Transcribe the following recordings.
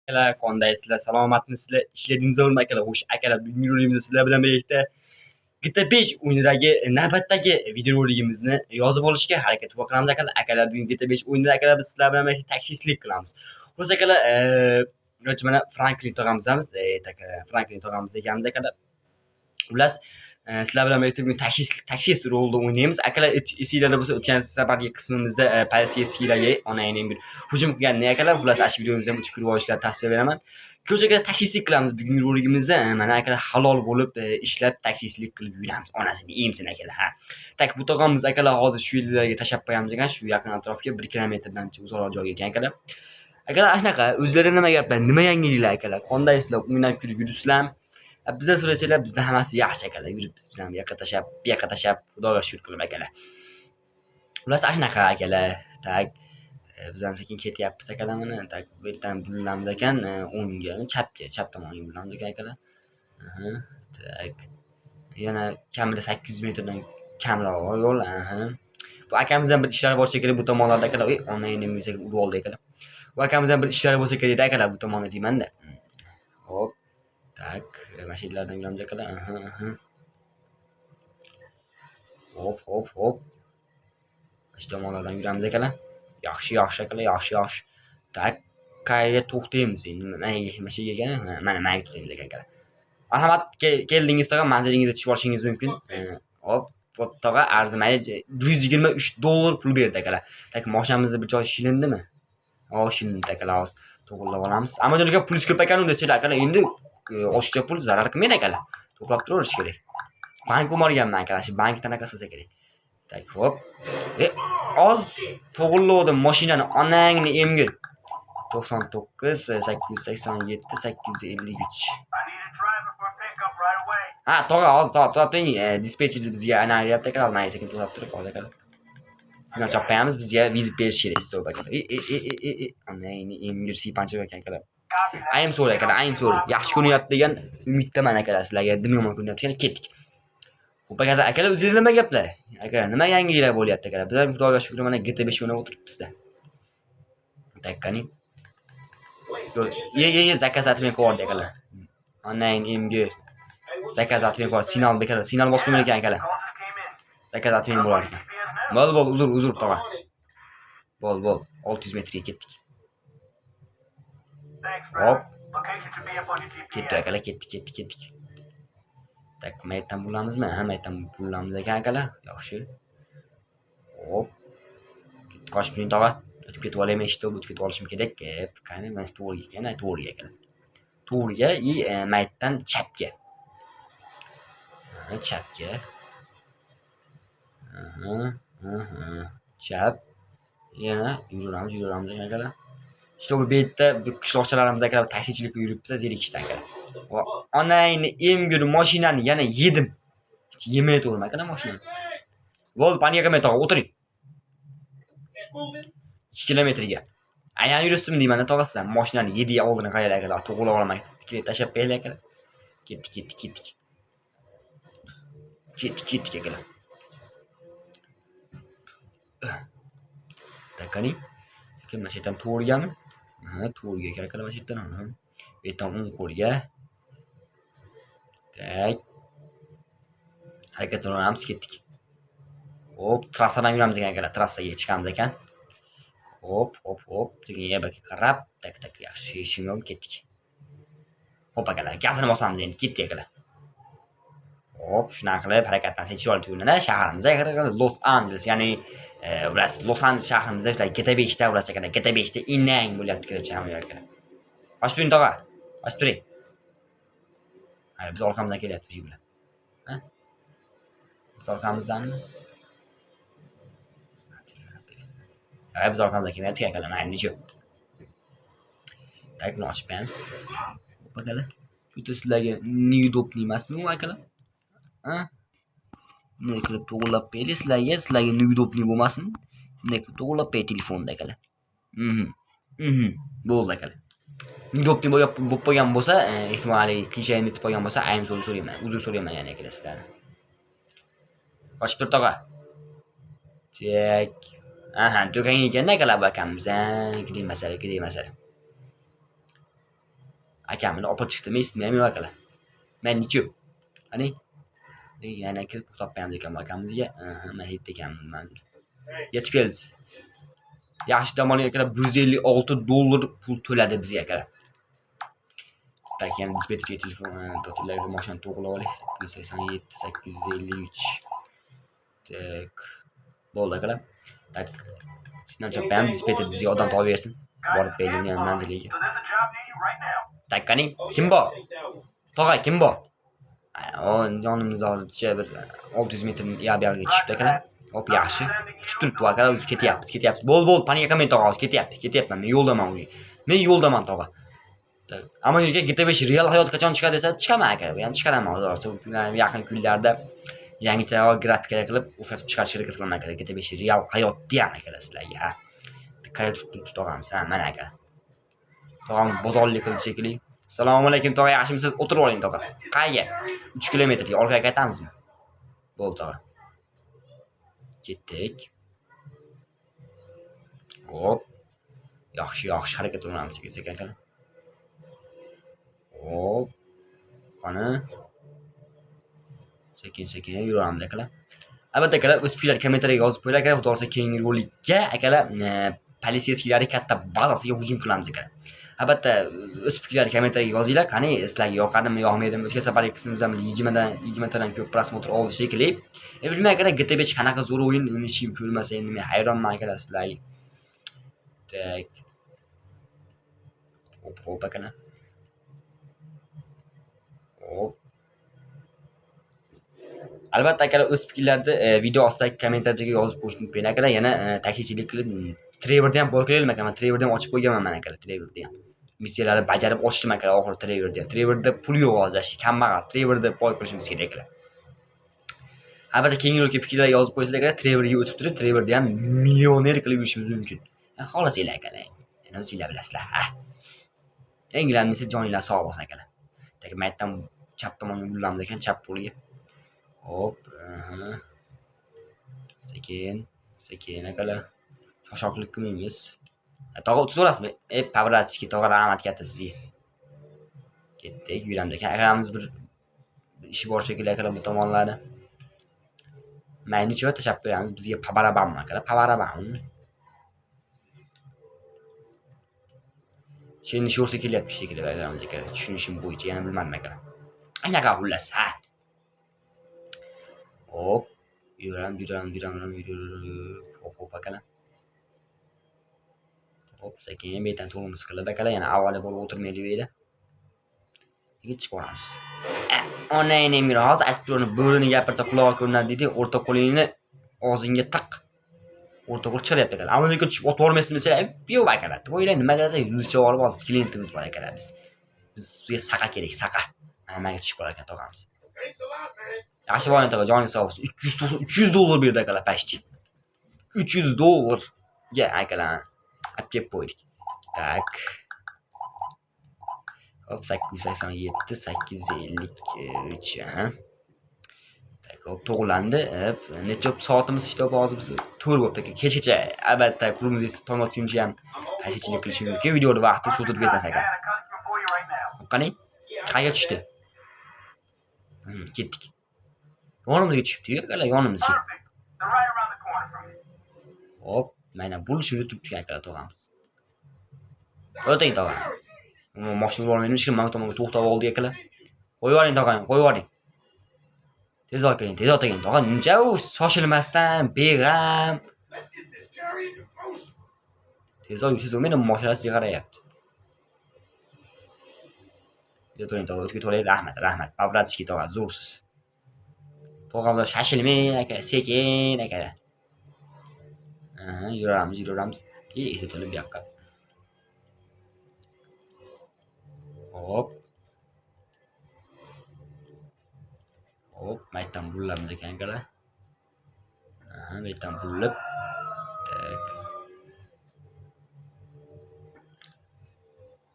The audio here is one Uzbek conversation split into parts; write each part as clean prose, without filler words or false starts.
Akalar, qandaysizlar, salomatmisizlar, ishlaringiz zo'rmi, akalar? Xo'sh, akalar, bugungi roligimizda sizlar bilan birgalikda GTA 5 o'yinidagi navbatdagi videoroligimizni yozib olishga harakat qilamiz, akalar. Akalar, bugun GTA 5 o'yinida, akalar, biz sizlar bilan birgalikda taksistlik qilamiz. Xo'sh, akalar, mana Franklin tog'amizdamiz, Franklin tog'amiz ekanmiz, akalar. Xullas, sizlar bilan birgalikda bugun taksist rolida o'ynaymiz. Akalar, esinglarda bo'lsa, o'tgan safargi qismimizda politsiyskilarga onangning bir hujum qilganini, akalar. Xullas, shu videomizni ham o'tib ko'rib olishlarni tavsiya beraman. Ko'chaga taksistlik qilamiz bugungi roligimizda. Mana, akalar, halol bo'lib ishlab taksistlik qilib yuramiz. Onasini emsin, akalar, ha. Так, bu tog'amiz, akalar, hozir shu yerlarga tashlab qo'yamiz ekan, shu yaqin atrofga 1 kilometrdan uzoqroq joyga ekan, akalar. Akalar, shunaqa, o'zlari nima gaplar, nima yangiliklar, akalar? Qandaysizlar, o'ynab kulib yuribsizlarmi? Bizdan so'rasanglar, bizda hammasi yaxshi, akalar. Yuribmiz biz ham bu yoqqa tashlab, bu yoqqa tashlab, Xudoga shukr qilib, akalar. Xullas, shunaqa, akalar. Так, biz ham sekin ketyapmiz, akalar, mana. Так, bu yerdan burilamiz ekan, o'ngga, chapga, chap tomonga burilamiz ekan, akalar. Aha, так. Yana kamida 800 metrdan kamroq yo'l, aha. Bu akamiz ham bir ishlari bo'lsa kerak bu tomonlarda, akalar. Ey, onangni yuzaga urib oldi, akalar. Bu akamiz ham bir ishlari bo'lsa kerak, akalar, bu tomonda deyman-da. Hop. Так, mana shu yerlardan yuramiz, akalar. Aha, aha. Hop, hop, hop. Mana shu tomonlardan yuramiz, akalar. Yaxshi, yaxshi, akalar, yaxshi, yaxshi. Так, qayerga to'xtaymiz endi? Mana shu yerga ekan, mana mana yerga to'xtaymiz ekan, akalar. Marhamat, keldingiz, tog'a, manzilingizga tushib olishingiz mumkin. Hop, hop, tog'a, arzimaydi. $123 pul berdi, akalar. Так, mashinamizda bir joy shilindimi? O, shilindi, akalar, hozir to'g'rilab olamiz. Ammo aka, pulingiz ko'p ekan desanglar, akalar, endi oshiqcha pul zarar qilmaydi, akalar. To'plab turaverish kerak. Bank olganman, akalar, shu bankdan anaqasi bo'lsa kerak. Так, hop. Oz to'g'rilovdim mashinani, onangni emgil. 99 887 853. Ha, tog'a, hozir to'xtab turing. Dispetcher bizga ana deyapti, akalar, mayli, sekin to'xtab turib, hozir, akalar. Signal chopmaymiz, bizga вызов berish kerak, стоп, akalar. E, e, e, e, e, onangni emgil, siypancha ekan, akalar. I am sorry, akalar, I am sorry. Yaxshi ko'rinyapti degan umiddaman, akalar, sizlarga dim yomon ko'rinyapti ekan, ketdik. Xo'p, akalar, akalar, o'zingizlar nima gaplar? Akalar, nima yangiliklar bo'lyapti, akalar? Biz ham Xudoga shukr, mana GTA 5 o'ynab o'tiribmiz-da. Так, qani. Ye, ye, ye, заказ отмен qilib akalar. Onangni emgil. Заказ отмен qilib, signal bekor, signal bosib ekan, akalar. Заказ отмен bo'lar ekan. Bo'l, bo'l, uzr, uzr, tog'a. Bo'l, bo'l, 600 metrga ketdik. Hop. Ketdik, akalar, ketdik, ketdik, ketdik. Так, maytdan bulamizmi? Ha, maytdan bulamiz ekan, akalar. Yaxshi. Hop. Ketdik, qochib turing, tog'a. O'tib ketib olaymi, eshitib o'tib ketib olishim kerak. Qani, mana to'g'riga ekan, to'g'riga, akalar. To'g'riga и maytdan chapga. Chapga. Aha, aha. Chap. Yana yuraveramiz, yuraveramiz, akalar. Shu bu yerda qishloqchalarimiz, akalar, taksichilikka yuribmiz, zerikishdan, akalar. Va onangni emgir, mashinani yana yedim. Hech yemay turdim, akalar, mashinani. Bo'ldi, паника qilmay, tog'a, o'tiring. 2 kilometrga. Aynan yuribsizmi deyman, tog'a, sizdan. Mashinani yedi oldini qaranglar, akalar, to'g'rilab olaman. Tikilib tashlab qo'yaylik, akalar. Ketdik, ketdik, ketdik. Ketdik, ketdik, akalar. Так, qani. Lekin mana shu yerdan to'g'rigami? Ha, to'g'riga ekan, akalar, mana shu yerdan. Ha. Bu yerdan o'ng qo'lga. Так. Harakatlanamiz, ketdik. Hop, trassadan yuramiz ekan, akalar, trassaga chiqamiz ekan. Hop, hop, hop, sekin yerga qarab, так, так, yaxshi, hech kim yo'q, ketdik. Hop, akalar, gazini bosamiz endi, ketdik, akalar. Hop, shunaqa qilib harakatlansak chiroyli tuyuladi shahrimizda, Los Anjeles, ya'ni bilasiz, Los Anjeles shahrimizda GTA 5 da bilasiz, akalar, GTA 5 da inang bo'lyapti, hamma yer, akalar. Qochib turing, tog'a. Qochib turing. Ha, biz orqamizdan kelyapti shu bilan. Ha? Biz orqamizdanmi? Ha, biz orqamizdan kelmayapti, akalar, mayli, nechuk. Так, buni ochib qo'yamiz. Hop, akalar. Shu sizlarga неудобный emasmi u, akalar? Ha? Bunday qilib to'g'rilab qo'yaylik sizlarga, sizlarga неудобный bo'lmasin. Bunday qilib to'g'rilab qo'yay telefonda, akalar. Bo'ldi, akalar. Неудобный bo'lib qolgan bo'lsa, ehtimol haligi qiyshayib yetib qolgan bo'lsa, I'm sorry so'rayman. Uzr so'rayman, ya'ni, akalar, sizlardan. Qochib tur, tog'a. Так. Aha, do'konga ekanda, akalar, bu akamiz. Ha, kerak masala, kerak masala. Akamni opa chiqdimi, esitmaymi yo'q akalar. Men nechu? Qani? Yana kirib to'xtab ekan akamizga. Mana yerda ekanmiz manzil. Yetib keldi. Yaxshi dam oling akalar, $156 pul to'ladi bizga akalar. Tak, yana dispetcherga telefon, to'tillarga mashinani to'g'rilab oling. 887 853. Tak. Bo'ldi akalar. Tak. Sinam chapayam dispetcher bizga odam topib bersin. Borib beraylik manziliga. Tak, qani? Kim bor? Tog'a, kim bor? O, yonimizda hozircha bir 600 metr buyog'iga tushibdi akalar. Hop, yaxshi. Kutib turibdi akalar, o'zi ketyapmiz, ketyapmiz. Bo'ldi, bo'ldi, panika qilmang tog'a, hozir ketyapmiz, ketyapman. Men yo'ldaman o'zi. Men yo'ldaman tog'a. Ammo yo'lga GTA 5 real hayot qachon chiqadi desa, chiqaman aka. Bu ham chiqaraman hozir. Yaqin kunlarda yangicha grafikalar qilib, o'xshatib chiqarishga harakat qilaman aka. GTA 5 real hayotda ham akalar sizlarga, ha. Qayerda turibdi tog'amiz? Ha, mana aka. Tog'amiz bozorlik qildi shekilli. Assalomu alaykum tog'a, yaxshimisiz? O'tirib oling tog'a. Qayerga? 3 kilometrga orqaga qaytamizmi? Bo'ldi tog'a. Ketdik. Hop. Yaxshi, yaxshi harakat qilamiz sekin akalar. Hop. Qani. Sekin sekin yuramiz akalar. Albatta akalar, o'z fikrlaringizni kommentariyaga yozib qo'yinglar akalar. Xudo xohlasa keyingi rolikka akalar, politsiyskilarning katta bazasiga hujum qilamiz akalar. Albatta o'z fikrlaringizni kommentariyaga yozinglar. Qani sizlarga yoqadimi, yoqmaydimi? O'tgan safargi qismimiz ham 20 tadan ko'p prosmotr oldi shekilli. Bilmayman akalar, GTA 5 qanaqa zo'r o'yin, uni hech kim ko'rmasa endi men hayronman akalar sizlarga. Tak. Hop, hop akalar. Hop. Albatta akalar o'z fikrlaringizni video ostidagi kommentariyaga yozib qo'yishni unutmang akalar. Yana taklifchilik qilib Trevorni ham bor qilaylik akalar. Trevorni ham ochib qo'yganman men akalar, Trevorni ham. Missiyalarni bajarib ochdim akalar oxiri Trevorni ham. Trevorda pul yo'q hozir, kambag'al. Trevorda boy qilishimiz kerak akalar. Albatta keyingi rolikka fikrlar yozib qo'ysanglar akalar, Trevorga o'tib turib, Trevorni ham millioner qilib yurishimiz mumkin. Xohlasanglar akalar. Endi o'zinglar bilasizlar. Ha. Eng главный joninglar sog' bo'lsin akalar. Tak, maytdan chap tomonga burilamiz ekan, chap qo'lga. Hop, Sekin, sekin akalar. Shoshoqlik qilmaymiz. Tog'a o'tkazaverasizmi? Pavratchiki tog'a, rahmat katta sizga. Ketdik, yuramiz ekan. Akamiz bir ishi bor shekilli akalar bu tomonlarda. Mayli, necha tashlab qo'yamiz bizga pabarabam akalar, pabarabam. Seni sho'rsa kelyapti shekilli akamiz akalar. Tushunishim bo'yicha yana bilmadim akalar. Anaqa xullas, ha. Hop, yuramiz, yuramiz, yuramiz, yuramiz. Hop, hop akalar. Hop, sekin betan to'g'rimiz qilib akalar, yana avvali bo'lib o'tirmaylik bu yerda. Keyin chiqib olamiz. Onang ham hozir aytib turibdi, bo'rini gapirsa qulog'i ko'rinadi deydi, o'rta qo'lingni og'zingga tiq. O'rta qo'l chiqyapti akalar. Ammo tushib otib yubormaysizmi desanglar, yo'q akalar. To'ylar nima desa, yuzcha olib hozir klientimiz bor akalar biz. Bizga saqa kerak, saqa. Mana menga tushib qolar ekan tog'amiz. Yaxshi boring tog'a, joningiz sog' bo'lsin. $300 berdi akalar почти. $300 ga akalar olib kelib qo'ydik. Tak. Hop, 887 853, aha. Tak, hop, to'g'rilandi. Hop, necha soatimiz ishlab hozir biz 4 bo'libdi aka. Kechgacha albatta qo'limizda tong otguncha ham taksichilik qilishimiz mumkin. Videoni vaqti cho'zilib ketmasa aka. Qani? Qayerga tushdi? Ketdik. Yonimizga tushibdi-yu, akalar, yonimizga. Hop, mana bo'lishini turibdi akalar tog'amiz. O'ting tog'a. Mashina urolmaymiz, hech kim mana tomonga to'xtab oldi akalar. Qo'yib yuboring tog'a, qo'yib yuboring. Tezroq keling, tezroq keling tog'a. Muncha u shoshilmasdan, beg'am. Tezroq yursangiz meni mashinasiga qarayapti. Turing tog'a, o'tga to'laylik. Rahmat, rahmat. Pavratskiy tog'a, zo'rsiz. Tog'amlar shoshilmang aka, sekin aka. Aha, yuramiz, yuramiz. Eslatilib bu yoqqa. Hop. Hop, maytdan burilamiz ekan akalar. Aha, maytdan burilib. Tak.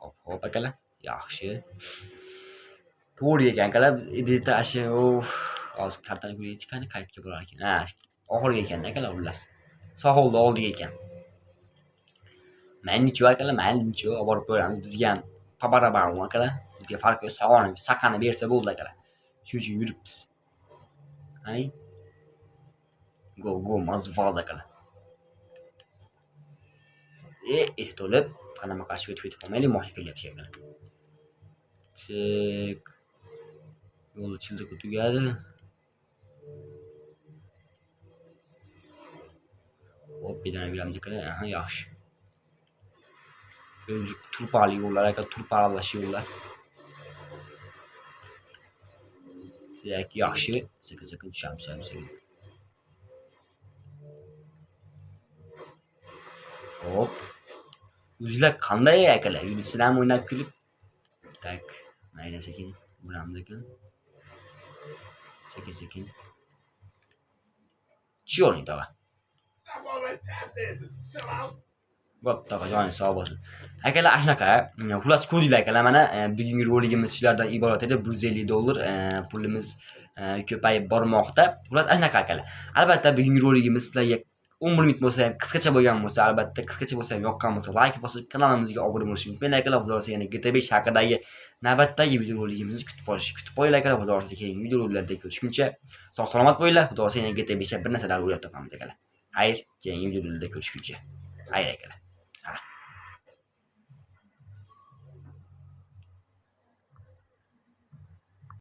Hop, hop akalar. Yaxshi. To'g'ri ekan akalar. Edita shu hozir kartani ko'raylik, qani qayerga bo'lar ekan. Ha, oxirgi ekan akalar xullas. Sohilda oldiga ekan. Mayli necha akalar, mayli necha olib borib qo'yamiz. Bizga ham По барабану, akalar. Bizga farqi yo'q, sog'oni, saqani bersa bo'ldi, akalar. Shuning uchun yuribmiz. Qani? Go, go, mazval, akalar. To'lib, qanama qarshi o'tib ketib qolmaylik, mosh kelyapti akalar. Tik. Yo'l chizig'i tugadi. Hop, bir dana yuramiz akalar. Aha, yaxshi. Önce turpali yo'llar aka, turpa aralash yo'llar. Tak, yaxshi. Sekin sekin tushamiz, tushamiz, sekin. Hop. O'zlar qanday akalar? Sizlarmi o'ynab kulib? Tak, mayli sekin uramiz ekan. Sekin sekin. Chiyoring tog'a. Bo'p, tog'a, joning sog' bo'lsin. Akalar, ana shunaqa. Xullas ko'rdinglar akalar, mana bugungi roligimiz shulardan iborat edi. $150 pulimiz ko'payib bormoqda. Xullas ana shunaqa akalar. Albatta bugungi roligimiz sizlarga 11 minut bo'lsa ham qisqacha bo'lgan bo'lsa, albatta qisqacha bo'lsa ham yoqqan bo'lsa, like bosib kanalimizga obuna bo'lishni unutmanglar akalar. Xudo xohlasa yana GTA 5 haqidagi navbatdagi videoroligimizni kutib qolish, kutib qolinglar akalar. Xudo xohlasa keyingi videoroliklarda ko'rishguncha sog' salomat bo'linglar. Xudo xohlasa yana GTA 5 bir narsalar o'ylab topamiz akalar. Xayr, keyingi videolarda ko'rishguncha. Xayr akalar.